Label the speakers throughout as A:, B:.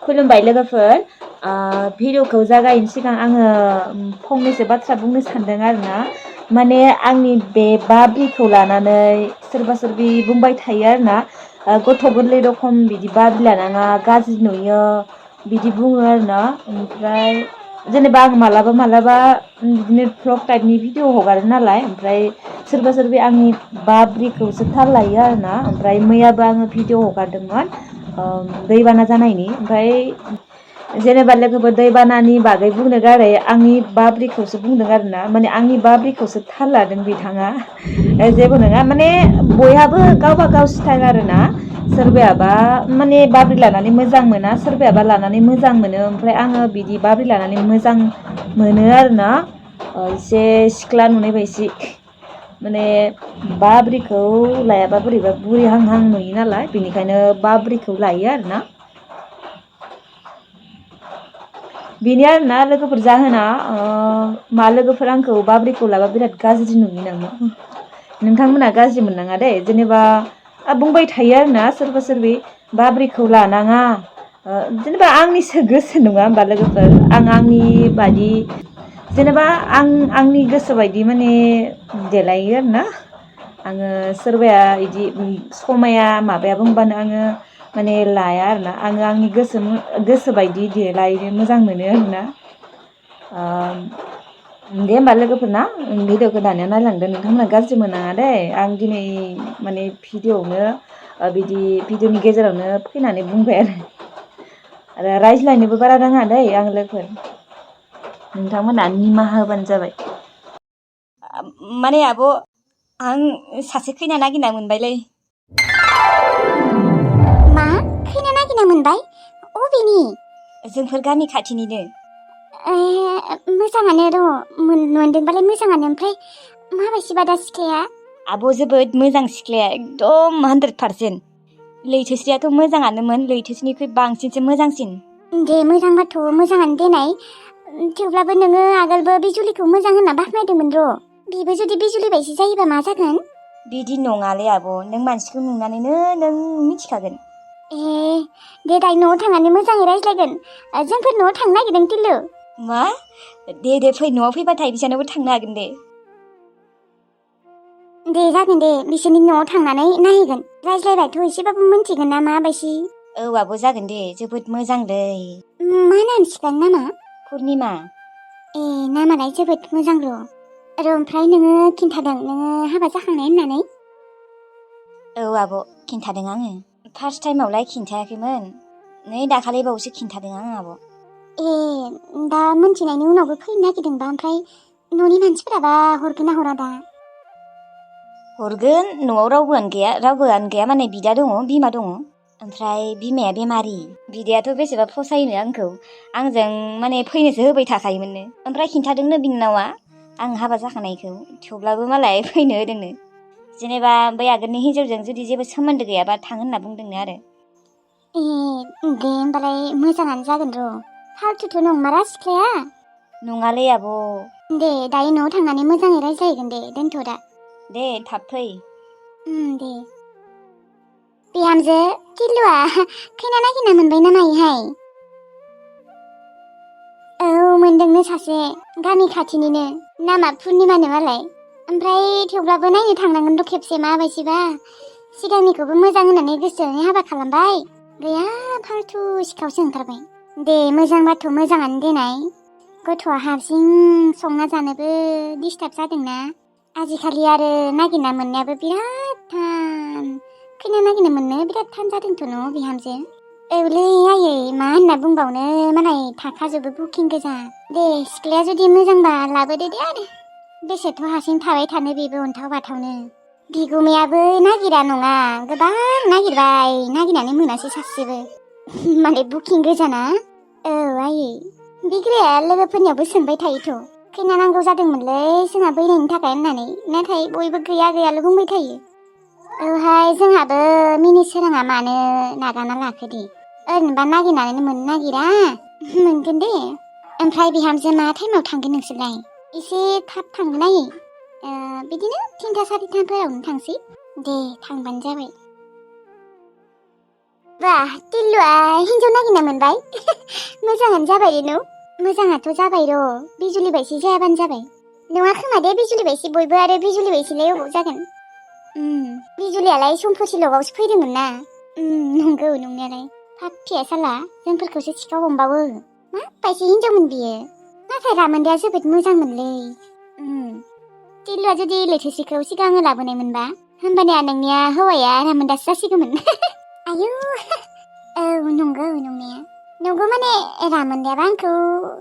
A: खुलुमबाय लोगोफोर भिडिअखौ जागायनो सिगां आङो फंनैसो बाथ्रा बुंनो सानदों आरोना माने आंनि बे बाब्रिखौ लानानै सोरबा सोरबि बुंबाय थायो आरोना गथ' गोरलै रखम बिदि बाब्रि लानाङा गाज्रि नुयो बिदि बुङो आरोना ओमफ्राय जेनेबा आं मालाबा बिदिनो भ्लग टाइपनि भिडिअ हगारो नालाय ओमफ्राय सोरबा सोरबि आंनि बाब्रिखौसो थाल लायो आरोना ओमफ्राय मैयाबो आङो भिडिअ हगारदोंमोन दैबाना जानायनि ओमफ्राय जेनेबा लोगोफोर दैबानानि बागै बुंनो गारै आंनि बाब्रिखौसो बुंदों आरोना माने आंनि बाब्रिखौसो थाल लादों बिथाङा जेबो नङा माने बयहाबो गावबा गाव स्टाइल आरोना सोरबायाबा माने बाब्रि लानानै मोजां मोना सोरबायाबा लानानै मोजां मोनो ओमफ्राय आङो बिदि बाब्रि लानानै मोजां मोनो आरोना एसे सिख्ला नुनाय बायदि माने बाब्रिखौ लायाबा बोरैबा बुरिहांहां नुयो नालाय बेनिखायनो बाब्रिखौ लायो आरोना बेनो आरोना लोगोफोर जाहोना मा लोगोफोर आंखौ बाब्रिखौ लाबा बिराद गाज्रि नुयो नामा नोंथांमोना गाज्रि मोननाङा दे जेनेबा बुंबाय थायो आरोना सोरबा सोरबि बाब्रिखौ लानाङा जेनेबा आंनिसो गोसो नङा होमबा लोगोफोर आं आंनि बादि जेनेबा आंनि गोसो बायदि माने देलायो आरोना आङो सोरबाया बिदि समाया माबाया बुंबानो आङो माने लाया आरोना आङो आंनि गोसो बायदि देलायनो मोजां मोनो आरोना दे होमबा लोगोफोरना भिडिअखौ दानिया नायलांदो नोंथांमोना गाज्रि मोनाङा दे आं दिनै माने भिडिअआवनो बिदि भिडिअनि गेजेरावनो फैनानै बुंबाय आरो रायज्लायनोबो बारा रोङा दै आं लोगोफोर नोंथांमोना निमाहा होबानो जाबाय
B: माने आब' आं सासे खैना नागिरना मोनबायलै
C: मा खैना नागिरना मोनबाय अबेनि
B: जोंफोर गामि खाथिनिनो
C: मोजाङानो र' मोनदोंबालाय मोजाङानो ओमफ्राय माबायदिबा दा सिख्लाया
B: आब' जोबोद मोजां सिख्लाया एकदम 100% लैथोस्रियाथ' मोजाङानोमोन लैथोस्रिनिख्रुइ बांसिनसो मोजांसिन
C: दे मोजांबाथ' मोजाङानो देनाय थेवब्लाबो नोङो आगोलबो बिजुलिखौ मोजां होनना बाख्नायदोंमोन र' बेबो जुदि बिजुलि बायदि जायोबा मा जागोन
B: बिदि नङालै आब' नों मानसिखौ नुनानैनो नों मिथिखागोन
C: दे दाय न'आव थांनानै मोजाङै रायज्लायगोन जोंफोर न'आव थांनो नागिरदों तिल्लु
B: मा दे फै न'आव फैबाथाय बिसानावबो थांनो हागोन
C: दे जागोन दे बिसोरनि न'आव थांनानै नायहैगोन रायज्लायबायथ' एसेबाबो मिन्थिगोन ना माबायदि
B: औ आब' जागोन दे जोबोद मोजांलै
C: मा नाम सिख्लानि नामा
B: पुर्निमा
C: नामालाय जोबोद मोजां र' ओमफ्राय नोङो खिन्थादों नोङो हाबा जाखांनाय होननानै
B: औ आब' खिन्थादों आङो फार्स्ट टाइमावलाय खिन्थायाखैमोन नै दाखालि बावैसो खिन्थादों आं आब'
C: दा मोनथिनायनि उनावबो फैनो नागिरदोंबा ओमफ्राय न'नि मानसिफोराबा हरगोन ना हरा दा
B: हरगोन न'आव रावबोआनो गैया माने बिदा दङ बिमा दङ ओमफ्राय बिमाया बेमारि बिदायाथ' बेसेबा फसायोनो आंखौ आंजों माने फैनोसो होबाय थाखायोमोननो ओमफ्राय खिन्थादोंनो बिनानावा आं हाबा जाखानायखौ थेवब्लाबो मालाय फैनो होदोंनो जेनेबा बै आगोलनि हिन्जावजों जुदि जेबो सोमोन्दो गैयाबा थां होनना बुंदोंनो आरो
C: दे होमबालाय मोजाङानो जागोन र' फाल्थुथ' नंमारा सिख्लाया
B: नङालै आब'
C: दे दायो न'आव थांनानै मोजाङै रायज्लायगोन दे दोनथ' दा
B: दे थाब फै
C: दे बिहामजो तिल्लुआ खैना नागिरना मोनबाय ना मायोहाय औ मोनदोंनो सासे गामि खाथिनिनो नामा पुर्निमानो मालाय ओमफ्राय थेवब्लाबो नायनो थांनांगोन र' खेबसे माबायदिबा सिगांनिखौबो मोजां होननानै गोसोआवनो हाबा खालामबाय गैया फाल्थु सिखावसो ओंखारबाय दे मोजांबाथ' मोजाङानो देनाय गथ'आ हारसिं संना जानोबो डिस्टार्ब जादोंना आजिखालि आरो नागिरना मोननायाबो बिराद थान खैना नागिरना मोननो बिराद थान जादोंथ' न' बिहामजो औलै आयै मा होनना बुंबावनो मालाय थाखाजोबो बुकिं गोजा दे सिख्लाया जुदि मोजांबा लाबोदो दे आरो बेसेथ' हारसिं थाबाय थानो बेबो अन्थाव बाथावनो बिगुमायाबो नागिरा नङा गोबां नागिरबाय नागिरनानै मोनासै सासेबो माने बुकिं गोजाना औ आयै बिग्राया लोगोफोरनियावबो सोंबाय थायोथ' खैना नांगौ जादोंमोनलै जोंहा बैरायनि थाखाय होननानै नाथाय बयबो गैयाल' बुंबाय थायो औहाय जोंहाबो मिनि सोराङा मानो नागारना लाखो दे ओरैनोबा नागिरनानै मोननो नागिरा मोनगोन दे ओमफ्राय बिहामजो मा टाइमाव थांगोन नोंसोरलाय एसे थाब थांगोन आयै बिदिनो 3टा 4टाफोरावनो थांसै दे थांबानो जाबाय बा टिल्लुआ हिन्जाव नागिरना मोनबाय मोजाङानो जाबाय रेनु मोजाङाथ' जाबाय र' बिजुलि बायसि जायाबानो जाबाय नङा खोमा दे बिजुलि बायसि बयबो आरो बिजुलि बायसिलाय अबाव जागोन बिजुलियालाय सम्फथिलगावसो फैदोंमोन ना नंगौ नंनायालाय फाक्तिया साला जोंफोरखौसो सिखाव हमबावो मा बायसि हिन्जावमोन बियो नाथाय रामोन्दाया जोबोद मोजांमोनलै टिल्लुआ जुदि लैथोस्रिखौ सिगाङो लाबोनायमोनबा होमबानिया नोंनिया हौवाया रामोन्दासो जासिगौमोन आयौ औ नंगौ नंनाया नंगौ माने रामोन्दायाबा आंखौ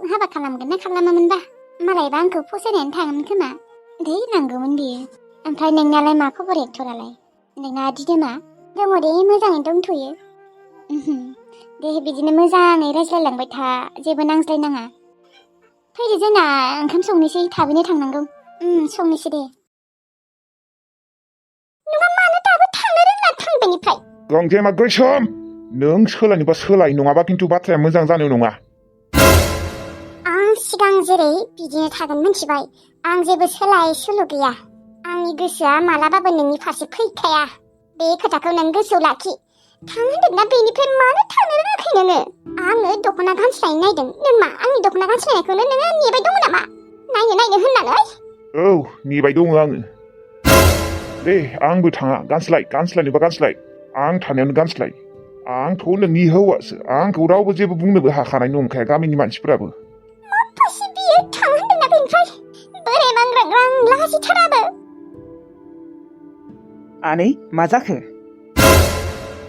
C: हाबा खालामगोन ना खालामामोनबा मालायबा आंखौ फसायनानै थाङोमोन खोमा दै नांगौमोन बियो ओमफ्राय नोंनालाय मा खबर एक्टरालाय नोंना दिदोमा दङ दे मोजाङैनो दंथ'यो दे बिदिनो मोजाङै रायज्लायलांबाय था जेबो नांज्लायनाङा फैदो जोंना ओंखाम संनोसै थाबैनो थांनांगौ संनोसै दे नोंहा मानो दाबो थांनो रोंला थांबायनिफ्राय
D: गांजेमा गोसोम नों सोलायनोबा सोलाय नङाबा खिन्थु बाथ्राया मोजां जानाय नङा
C: आं सिगां जेरै बिदिनो थागोन मिथिबाय आं जेबो सोलाय सोल' गैया आंनि गोसोआ मालाबाबो नोंनि फारसे फैखाया बे खोथाखौ नों गोसोआव लाखि थां होनदोंना बेनिफ्राय मानो थांनो रोङाखै नोङो आङो दख'ना गानस्लायनो नायदों नों मा आंनि दख'ना गानस्लायनायखौनो नोङो नेबाय दङ नामा नायनो होननानै
D: औ नेबाय दङ आङो दे आंबो थाङा गानस्लायनोबा गानस्लाय आं थानायावनो गानस्लाय आंथ' नोंनि हौवासो आंखौ रावबो जेबो बुंनोबो हाखानाय नंखाया गामिनि मानसिफोराबो
C: माथासि बियो थां होनदोंना बेनिफ्राय बोरै मांग्रांग्रां लाजिथाराबो
E: आनै मा जाखो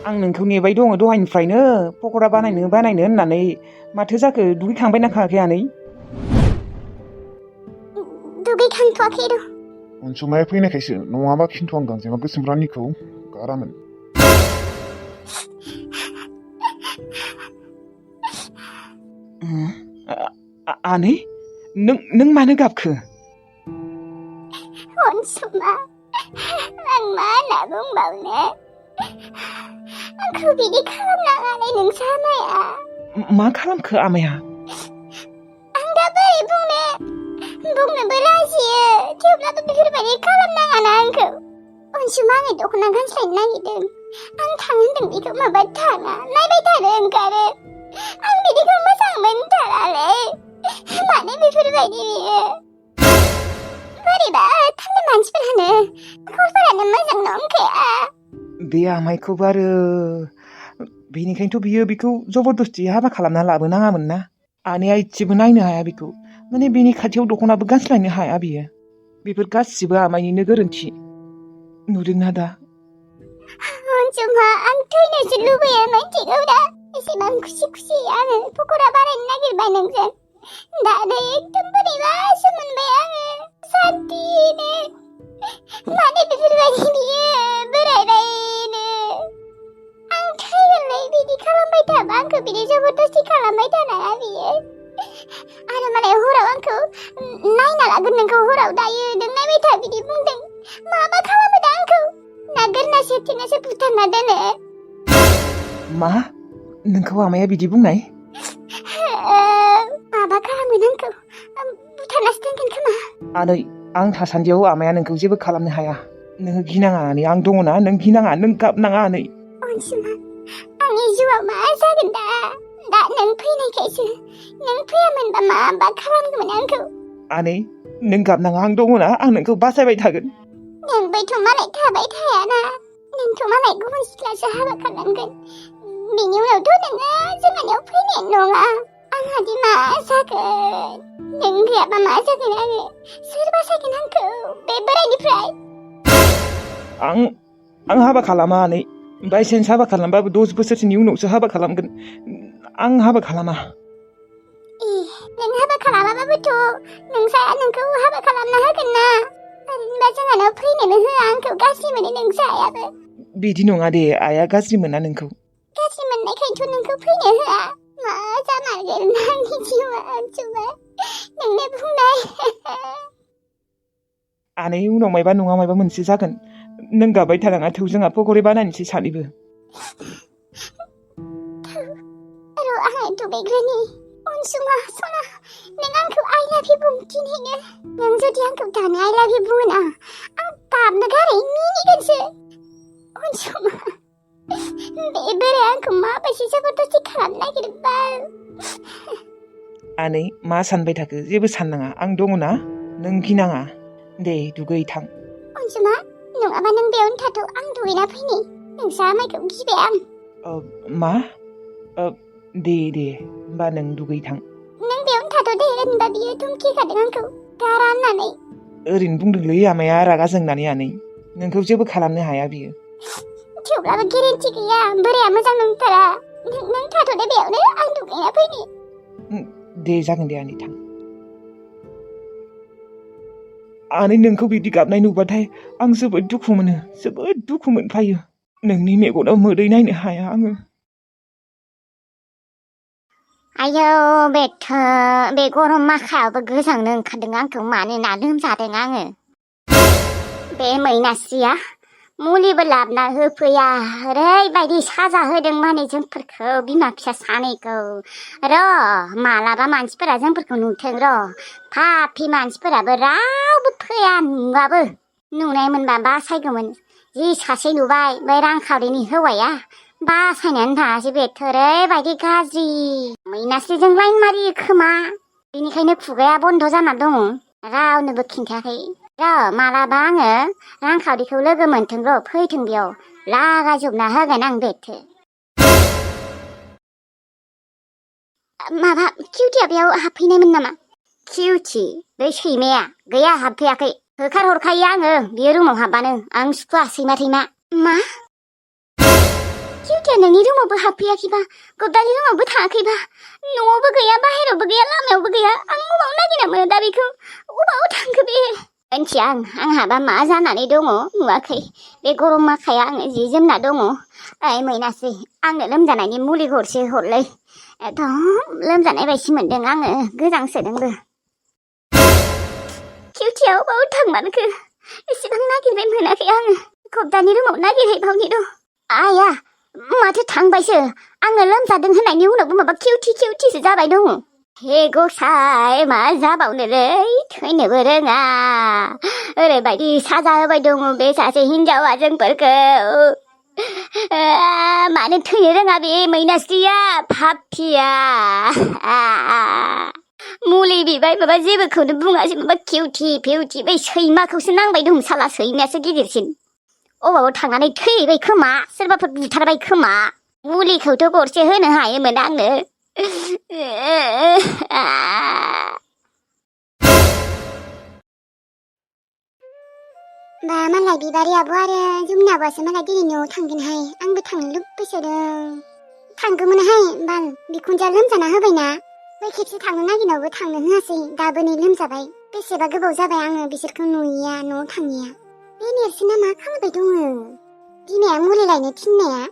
E: आं नोंखौ नेबाय दङ दहायनिफ्रायनो पकरा बानायनो होननानै माथो जाखो दुगैखांबाय ना खायाखै आनै
C: दुगैखांथ'वाखै र'
D: अनसुमाया फैनायखायसो नङाबा खिन्थु आं गांजेमा गोसोम रानिखौ गारामोन
E: आनै नों मानो गाबखो
C: अनसुमा आं मा होनना बुंबावनो आंखौ बिदि खालामनाङालै नोंसा आमाया
E: मा खालामखो आमाया
C: आं दा बोरै बुंनोबो लाजियो थेवब्लाबो बेफोरबायदि खालामनाङाना आंखौ अनसुमा आङो दख'ना गानस्लायनो नागिरदों आं थां होनदों बेखौ माबा थाङा नायबाय थानो ओंखारो आं बिदिखौ मोजां मोनथारालै मानो बेफोरबायदि बियो बोरैबा थांनो मानसिफोरानो खबरफोरानो मोजां नंखाया
E: बे आमाइखौबो आरो बेनिखायनोथ' बियो बेखौ जबरदस्ति हाबा खालामना लाबोनाङामोन ना आनैया इसेबो नायनो हाया बेखौ माने बेनि खाथियाव दख'नाबो गानस्लायनो हाया बियो बेफोर गासिबो आमाइनिनो गोरोन्थि नुदोंना दा
C: अनसुमा आं थैनोसो लुबैयो मिथिगौ दा एसेबां खुसि आङो पकरा बानायनो नागिरबाय नोंजों दा एकदम बोरैबासो मोनबाय आङो सान्थिनो माने बेफोरबायदि बियो बोरायबायनो आं थैगोनलै बिदि खालामबाय थाबा आंखौ बिदि जबरदस्ति खालामबाय थानाङा बियो आरो मालाय हराव आंखौ नायना लागोन नोंखौ हराव दायो नों नायबाय था बिदि बुंदों माबा खालामो दा आंखौ ना गोरना सेरथेनासो बुथारना दोनो
E: मा नोंखौ आमाया बिदि बुंनाय
C: माबा खालामगोन आंखौ बुथारनासो दोनगोन खोमा
E: आनै आं थासान्दियाव आमाया नोंखौ जेबो खालामनो हाया नोङो गिनाङा आनै आं दङना नों गिनाङा नों गाबनाङा आनै
C: अनसुमा आंनि जिउआव मा जागोन दा नों फैनायखायसो नों फैयामोनबा माबा खालामगौमोन आंखौ
E: आनै नों गाबनाङा आं दङना आं नोंखौ बासायबाय थागोन
C: नोंबोथ' मालाय थाबाय थायाना नोंथ' मालाय गुबुन सिख्लासो हाबा खालामगोन बिनि उनावथ' नोङो जोंहानियाव फैनाय नङा आंहादि मा जागोन नों गैयाबा मा जागोन आङो सोर बासायगोन आंखौ बे बोरायनिफ्राय
E: आं हाबा खालामा आनै बायसेन्स हाबा खालामबाबो 10 बोसोरसोनि उनावसो हाबा खालामगोन आं हाबा खालामा
C: नों हाबा खालामाबाबोथ' नोंसाया नोंखौ हाबा खालामना होगोन ना ओरैनोबा जोंहानाव फैनोनो होआ आंखौ गाज्रि मोनो नोंसायाबो
E: बिदि नङा दे आइया गाज्रि मोना नोंखौ
C: गाज्रि मोननायखायनोथ' नोंखौ फैनो होआ मा जामारगोन आंनि जिउआ अनसुमा नोंनो बुंनाय
E: आनै उनाव मायबा नङा मायबा मोनसे जागोन नों गाबबाय थानाङा थौ जोंहा पकरि बानायनोसै सानैबो
C: र' आङो दुगैग्रोनि अनसुमा सना नों आंखौ I love you बुं दिनैनो नों जुदि आंखौ दानो I love you बुङोना आं गाबनो गारै मिनिगोनसो अनसुमा बे बोराया आंखौ माबायदि जबरदस्ति खालामनो नागिरबा?
E: आनै मा सानबाय थाखो? जेबो साननाङा, आं दङ ना, नों गिनाङा। दे दुगै थां।
C: अनसुमा, नङाबा नों बेयावनो थाथ', आं दुगैना फैनि। नोंसा माइखौ गिबाय आं।
E: मा? दे होमबा नों दुगै थां।
C: नों बेयावनो थाथ' दे, होनबा बियो धुमखिखादों आंखौ गारा होननानै।
E: ओरैनो बुंदोंलै आमाया रागा जोंनानै आनै। नोंखौ जेबो खालामनो हाया बियो।
C: थेवब्लाबो गेरेन्टि गैया, बोराया मोजां नंथारा। नों थाथ' दे बेयावनो, आं दुगैना फैनि।
E: दे जागोन दे आनै थां। आनै नोंखौ बिदि गाबनाय नुबाथाय आं जोबोद दुखु मोनो, जोबोद दुखु मोनफायो। नोंनि मेगनाव मोदै नायनो हाया आङो।
C: आयौ बे गरम माखायावबो गोजांनो ओंखारदों आंखौ, मानोना लोमजादों आङो। बे मैनास्रिया मुलिबो लाबोना होफैया, ओरैबायदि साजा होदों माने जोंफोरखौ, बिमा फिसा सानैखौ। मालाबा मानसिफोरा जोंफोरखौ नुथों पापि मानसिफोराबो रावबो फैया, नुवाबो। नुनाय मोनबा बासायगौमोन। जि सासे नुबाय, बै रांखावरिनि हौवाया, बासायनानै थाङासै। बेथ' ओरैबायदि गाज्रि, मैनास्रिजों लाइन मारियो खोमा। बेनिखायनो खुगाया बन्द' जाना दङ, रावनोबो खिन्थायाखै। मालाबा आङो रांखावरिखौ लोगो मोनथों फैथों बेयाव, लागायजोबना होगोन आं बेथो। माबा किउटिया बेयाव हाबफैनायमोन नामा? किउटि? बै सैमाया गैया, हाबफैयाखै। होखारहरखायो आङो बियो रुमाव हाबबानो, आं सुखुवा सैमा थैमा। मा? किउटिया नोंनि रुमावबो हाबफैयाखैबा, गब्दानि रुमावबो थाङाखैबा, न'आवबो गैया, बाहेरावबो गैया, लामायावबो गैया, आं अबाव नागिरना मोनो दा बेखौ? अबाव थांखो बे? मिन्थिया आंहाबा मा जानानै दङ, नुवाखै। बे गरम माखाया आङो जि जोमना दङ। ओइ मैनास्रि, आंनो लोमजानायनि मुलि गरसे हरलै। एकदम लोमजानाय बायदि मोनदों आङो, गोजांसोदोंबो। किउटिया अबाव थांमारखो? एसेबां नागिरबाय मोनाखै आङो, गब्दानि रुमाव नागिरहैबावनि र'। आया, माथो थांबायसो? आङो लोमजादों होननायनि उनावबो माबा किउटिसो जाबाय दङ। हे गसाइ, मा जाबावनोलै, थैनोबो रोङा। ओरैबायदि साजा होबाय दङ बे सासे हिनजावा जोंफोरखौ। मानो थैनो रोङा बे मैनास्रिया, पापिया। मुलि बिबाय माबा जेबोखौनो बुङासै, माबा किउटि बै सैमाखौसो नांबाय दं, साला सैमायासो गिदिरसिन। अबाव थांनानै थैबाय खोमा, सोरबाफोर बुथारबाय खोमा। मुलिखौथ' गरसे होनो हायोमोन आंनो। बा मालाय बिबारि आब' आरो जुमनि आब'आसो मालाय दिनै न'आव थांगोनहाय, आंबो थांनो लुबैसोदों। थांगौमोनहाय, बाल बिखुनजोआ लोमजाना होबायना। बै खेबसे थांनो नागिरनायावबो थांनो होआसै, दाबो नै लोमजाबाय। बेसेबा गोबाव जाबाय आङो बिसोरखौ नुयैया, न'आव थाङैया। बे नेरसोना मा खालामबाय दङ? बिमाया मुलि लायनो थिननाया।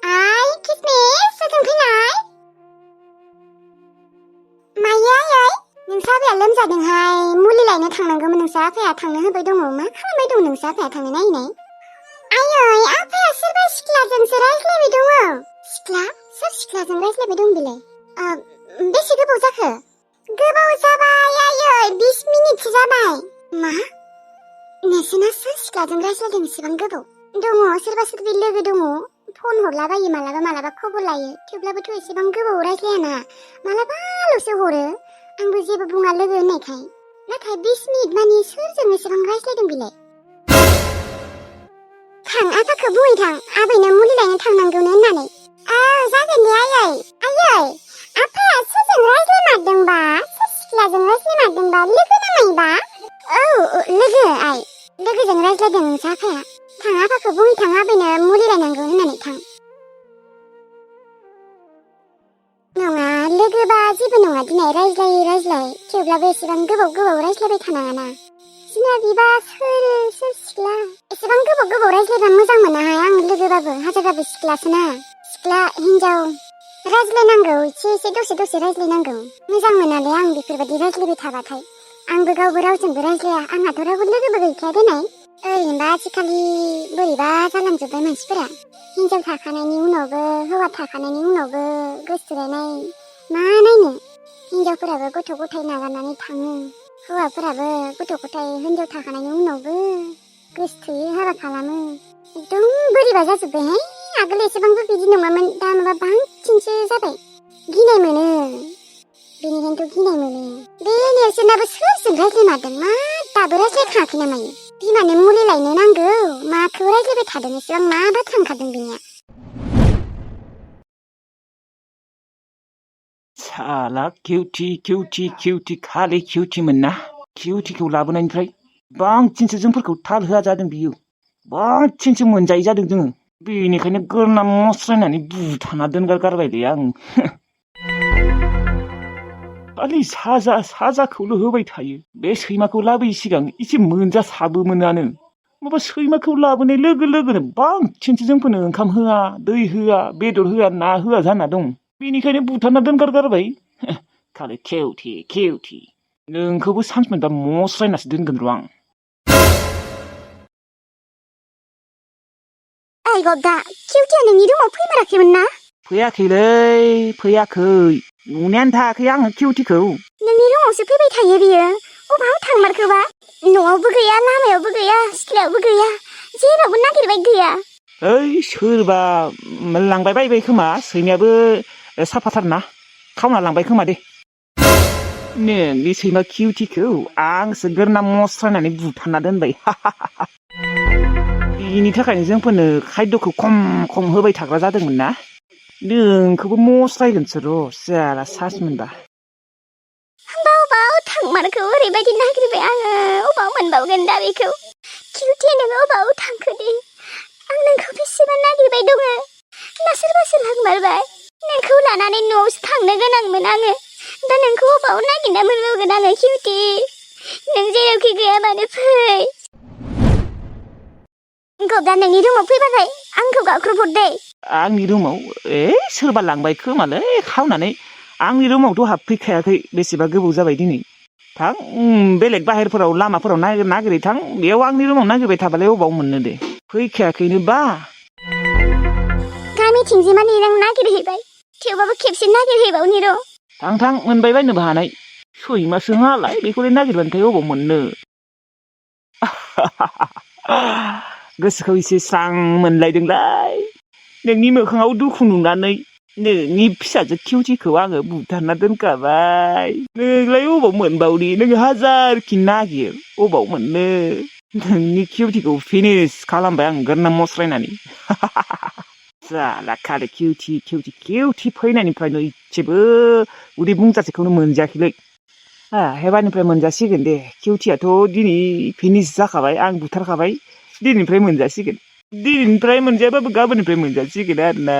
C: आइ किसमिस, सोरजों फैनाय? मायो आयै? नोंसा आफाया लोमजादोंहाय, मुलि लायनो थांनांगौमोन। नोंसा आफाया थांनो होबाय दङ। मा खालामबाय दङ नोंसा आफाया थांनो नागिरनाय? आयै, आफाया सोरबा सिख्लाजोंसो रायज्लायबाय दङ। सिख्ला? सोर सिख्लाजों रायज्लायबाय दं बेलाय? बेसे गोबाव जाखो? गोबाव जाबाय आयै, 20 मिनिटसो जाबाय। मा? नेरसोना सोर सिख्लाजों रायज्लायदों इसेबां गोबाव? दङ, सोरबा सोरबि लोगो दङ। फन हरलाबायो मालाबा खबर लायो, थेवब्लाबोथ' एसेबां गोबाव रायज्लायाना, मालाबाल'सो हरो। आंबो जेबो बुङा लोगो होननायखाय। नाथाय 20 मिनिट मानि सोरजों एसेबां रायज्लायदों बेलाय? थां, आफाखौ बुंहैथां, आबैनो मुलि लायनो थांनांगौनो होननानै। जागोन दे आयै। आयै, आफाया सोरजों रायज्लायमारदोंबा? सोर सिख्लाजों रायज्लायमारदोंबा? लोगो नामायबा? औ, लोगो आइ, लोगोजों रायज्लायदों नोंसा आफाया। थां, आफाखौ बुंहैथां, आबैनो मुलि लायनांगौ होननानै थां। नङा, लोगोबा जेबो नङा दिनै, रायज्लाय, थेवब्लाबो एसेबां गोबाव रायज्लायबाय थानाङाना। बिमा बिबा सोर सिख्ला? एसेबां गोबाव रायज्लायबा मोजां मोनाहाय आं, लोगोबाबो हाजारबाबो सिख्लासोना। सिख्ला हिनजाव रायज्लायनांगौ, एसे दसे रायज्लायनांगौ। मोजां मोनालै आं बेफोरबायदि रायज्लायबाय थाबाथाय। आंबो गावबो रावजोंबो रायज्लाया, आंहाथ' रावबो लोगोबो गैखाया देनाय। ओरैनोबा आजिखालि बोरैबा जालांजोब्बाय मानसिफोरा। हिनजाव थाखानायनि उनावबो, हौवा थाखानायनि उनावबो गोसोथोलायनाय मा नायनो। हिनजावफोराबो गथ' गथाय नागारनानै थाङो, हौवाफोराबो गथ' गथाय हिनजाव थाखानायनि उनावबो गोसोथोयै हाबा खालामो। एकदम बोरैबा जाजोब्बायहाय आगोल एसेबांबो बिदि नङामोन दा माबा बांसिनसो जाबाय गिनाय मोनो बेनिखायनोथ' गिनाय मोनो बे नेरसोनाबो सोरजों रायज्लायमारदों मा दाबो रायज्लायखाङाखै ना मायो बिमानो मुलि लायनो नांगौ माखौ रायज्लायबाय थादों एसेबां मा बाथ्रा ओंखारदों बिनिया
E: साला किउटि खालि किउटिमोन ना किउटिखौ लाबोनायनिफ्राय बांसिनसो जोंफोरखौ थाल होआ जादों बियो बांसिनसो मोनजायै जादों जोङो बेनिखायनो गोरना मस्रायनानै बुथाना दोनगारगारबायलै आं खालि साजाखौल' होबाय थायो बे सैमाखौ लाबोयै सिगां एसे मोनजासाबोमोनानो माबा सैमाखौ लाबोनाय लोगो लोगोनो बांसिनसो जोंफोरनो ओंखाम होआ दै होआ बेदर होआ ना होआ जाना दं बेनिखायनो बुथारना दोनगारगारबाय खालि केउटि नोंखौबो सान्स मोनबा मस्रायनासो दोनगोन र' आं
C: ओइ गदा किउटिया नोंनि रुमाव फैमाराखैमोन ना
E: फैयाखै नुनायानो थायाखै आङो किउटिखौ
C: नोंनि रुमावसो फैबाय थायो बियो अबाव थांमारखोबा न'आवबो गैया लामायावबो गैया सिथ्लायावबो गैया जेरावबो नागिरबाय गैया
E: ओइ सोरबा लांबाय बायबाय खोमा सैमायाबो साफाथारना खावना लांबाय खोमा दे नोंनि सैमा किउटिखौ आंसो गोरना मस्रायनानै बुथारना दोनबाय बिनि थाखायनो जोंफोरनो खायद'खौ खम होबाय थाग्रा जादोंमोन ना नोंखौबो मस्रायगोनसो र' जाला सास मोनबा
C: अबाव थांमारखो ओरैबायदि नागिरबाय आङो अबाव मोनबावगोन दा बेखौ किउटि नोङो अबाव थांखो दे आं नोंखौ बेसेबा नागिरबाय दङ ना सोरबासो लांमारबाय नोंखौ लानानै न'आवसो थांनो गोनांमोन आङो दा नोंखौ अबाव नागिरना मोनबावगोन आङो किउटि नों जेरावखि गैया मानो फै गदा नोंनि रुमाव फैबाथाय आंखौ गाख्रबहर दे
E: आंनि रुमाव सोरबा लांबाय खोमालै खावनानै आंनि रुमावथ' हाबफैखायाखै बेसेबा गोबाव जाबाय दिनै थां बेलेग बाहेरफोराव लामाफोराव नागिरै थां बेयाव आंनि रुमाव नागिरबाय थाबालाय अबाव मोननो दे फैखायाखैनो बा
C: गामिथिंजे माने नों नागिरहैबाय थेवबाबो खेबसे नागिरहैबावनि र'
E: थां मोनबाय बायनोबो हानाय सैमासो हालाय बेखौलाय नागिरबानोथाय अबाव मोननो गोसोखौ एसे स्रां मोनलायदोंलाय नोंनि मोखाङाव दुखु नुनानै नोंनि फिसाजो किउटिखौ आङो बुथारना दोनखाबाय नोंलाय अबाव मोनबावनि नों हाजारखि नागिर अबाव मोननो नोंनि किउटिखौ फिनिस खालामबाय आं गोरना मस्रायनानै जाला खालि किउटि फैनायनिफ्रायनो इसेबो उदै बुंजासेखौनो मोनजायाखैलै हेबारनिफ्राय मोनजासिगोन दे किउटियाथ' दिनै फिनिस जाखाबाय आं बुथारखाबाय दिनैनिफ्राय मोनजासिगोन दिनैनिफ्राय मोनजायाबाबो गाबोननिफ्राय मोनजासिगोन आरोना